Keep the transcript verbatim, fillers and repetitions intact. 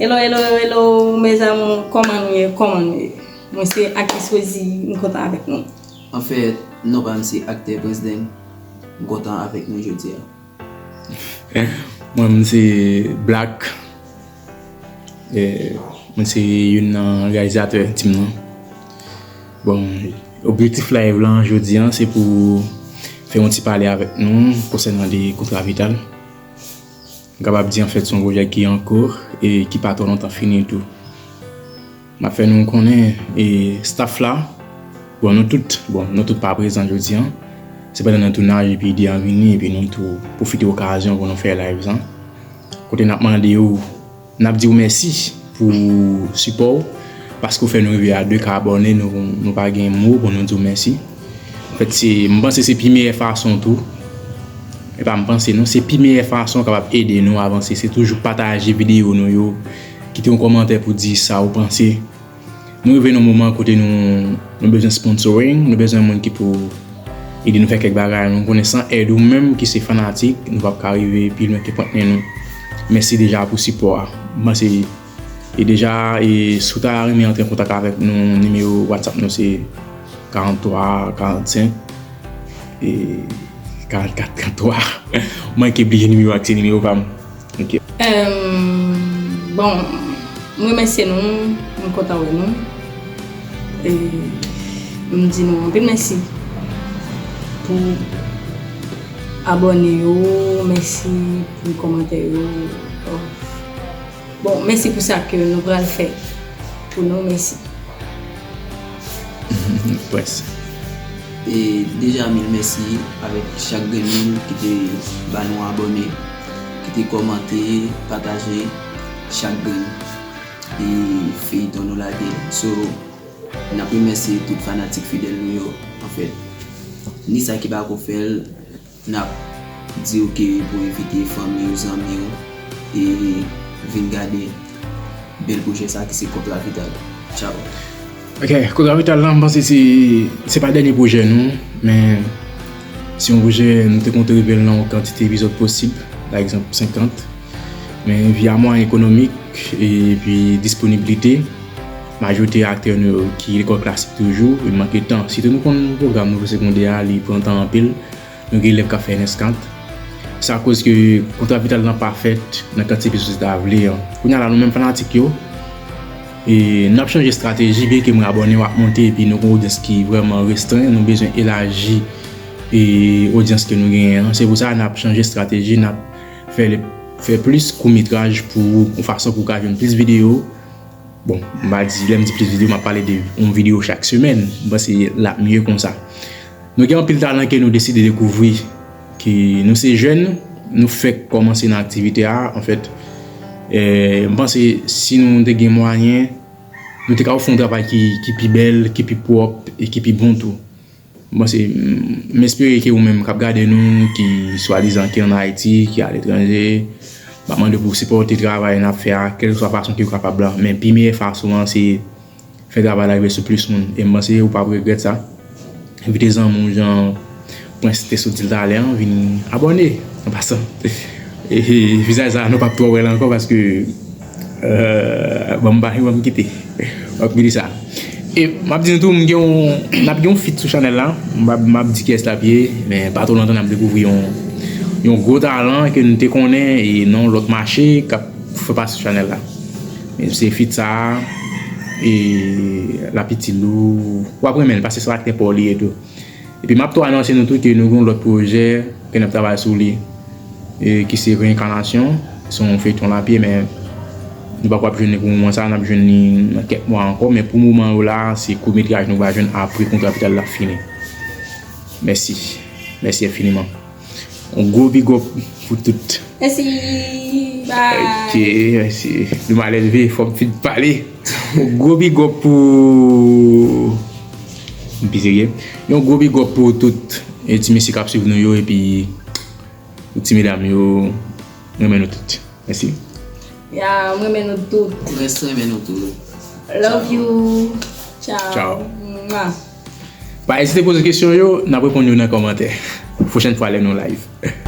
Hello, hello, hello, mes amours, kòman nou ye, kòman nou ye? Mwen se aktris Rosie, m kontan avèk nou. Anfèt, non pa m se aktè Prince Dan, m kontan avèk nou jodi a. Mwen, m se Black. E, mwen se youn nan reyalizatè tim nan. Bon, objektif live lan jodi an, se pou fè yon ti pale avèk nou konsènan de Kontra Vital. M kapab di, anfèt, se yon pwojè ki an kou e ki pa twò lontan fini tou. M ap fè nou konnen, e, staff la, bon, nou tout, bon, nou tout pa prezan jodi an. Se pandan nan tounaj epi ide an vini, epi nou tou pwofite okazyon pou nou fè live lan. Kote n ap mande w, n ap di w mèsi pou sipò w, paske w fè nou rive a de ka abòne, nou, nou pa gen mo pou nou di w mèsi. Anfèt, se, m panse se pi meyè fason tou. E pa m panse non, se pi meyè fason kapab ede nou avanse, se toujou pataje videyo nou yo, kite yon kòmantè pou di sa ou panse. Nou rive nan moman kote nou, nou bezwen sponsoring, nou bezwen moun ki pou ede nou fè kèk bagay. Nou konnen san èd ou menm ki se fanatik, nou p ap ka rive pi lwen ke pwent nen nou. Mèsi deja pou sipò a. M panse, e deja, e si w ta renmen antre an kontak avèk nou, nimewo WhatsApp nou se karant twa, karant senk, e karant kat, karant twa. M manke bliye nimewo a, se nimewo pa m. Ok. Bon, m remèsye nou, m kontan wè nou. E m di nou anpil mèsi pou abòne yo, mèsi pou kòmantè yo. Bon, mèsi pou sa ke nou pral fè pou nou, mèsi. Pwès. E deja mil mèsi avèk chak grenn moun ki te ba nou abòne, ki te kòmante, pataje chak grenn e feyton nou lage. So, n ap remèsye tout fanatik fidèl nou yo, anfèt. Ni sa ki pa ko fè l, n ap di w ke pou envite fanmi w, zanmi w e vin gade bèl pwojè sa ki se Kontra Vital. Tchaw. Ok, Kontra Vital lan, m panse se, se pa dènye pwojè nou, men se yon pwojè nou te konte rive l nan yon kantite epizòd posib, pa egzanp senkant. Men via mwayen ekonomik epi disponiblite, majorite aktè nou yo ki lekòl klasik toujou, e manke tan. Sitou nou konn pwogram nouvo segondè a, li pran tan anpil. Nou gen elèv k ap fè N S kat. Sa koz ke Kontra Vital lan pa fèt nan kantite epizòd se ta vle an. Kounye a la, nou menm fanatik yo, e n ap chanje estrateji, byenke mwen abòne yo ap monte epi nou gen odyans ki vrèman restren, nou bezwen elaji e odyans ke nou genyen an. Se pou sa n ap chanje estrateji, n ap fè, fè plis kout metraj pou yon fason pou w ka jwenn plis videyo. Bon, m pa di, lè m di plis videyo, m ap pale de yon videyo chak semèn. M panse l ap mye konsa. Nou gen anpil talan ke nou deside dekouvri, ke nou se jèn, nou fèk kòmanse nan aktivite a, anfèt. E, m panse si nou te gen mwayen, nou te ka ofri yon travay ki, ki pi bèl, ki pi pwòp e ki pi bon tou. M panse, m espere ke ou menm k ap gade nou, ki swadizan ki ann Ayiti, ki aletranje, m ap mande w pou w sipòte travay n ap fè a, kèlkeswa fason ke w kapab la. Men pi meyè fason an, se fè travay la rive sou plis moun. E m panse ou p ap regrèt sa. Envite zanmi w jan Prince te sot di l talè an, vin abòne, an pasan. E vizaj sa a, nou p ap twò wè l ankò paske, euh, bon, m pa, bon, m kite. M ap kite sa. E m ap di nou tou, m gen yon, n ap gen yon feat sou chanèl la. M ap, m ap di kiyès l ap ye, men pa twò lontan n ap dekouvri yon, yon gwo talan ke nou te konnen e nan yon lòt mache k ap fè pati sou chanèl la. Men se feat sa a, e l ap itil ou, w ap renmen l paske se aktè pa w li ye tou. Epi m ap tou anonse nou tou ke nou gen yon lòt pwojè ke n ap travay sou li, e ki se Reenkanasyon. Se yon feyton lapye, men nou pako ap jwenn li pou moman sa a, n ap jwenn li nan kèk mwa ankò, men pou moman yo la, se kout metraj nou va jwenn apre Kontra Vital la fini. Mèsi. Mèsi enfiniman. Yon gwo big up pou tout. Mèsi. Bye. Ok, mèsi. Nou malelve, fò m fin pale. Yon gwo big up pou, m pi serye. Yon gwo big up pou tout, e, ti mesye k ap swiv nou yo, epi tout ti medam yo, m renmen nou tout. Mèsi. Ya, m renmen nou tout. Prince renmen nou tout. Love you. Ciao. Ciao. Mwa. Pa ezite poze kesyon yo, n ap reponn yo nan kòmantè. Pwochèn fwa lè nou live.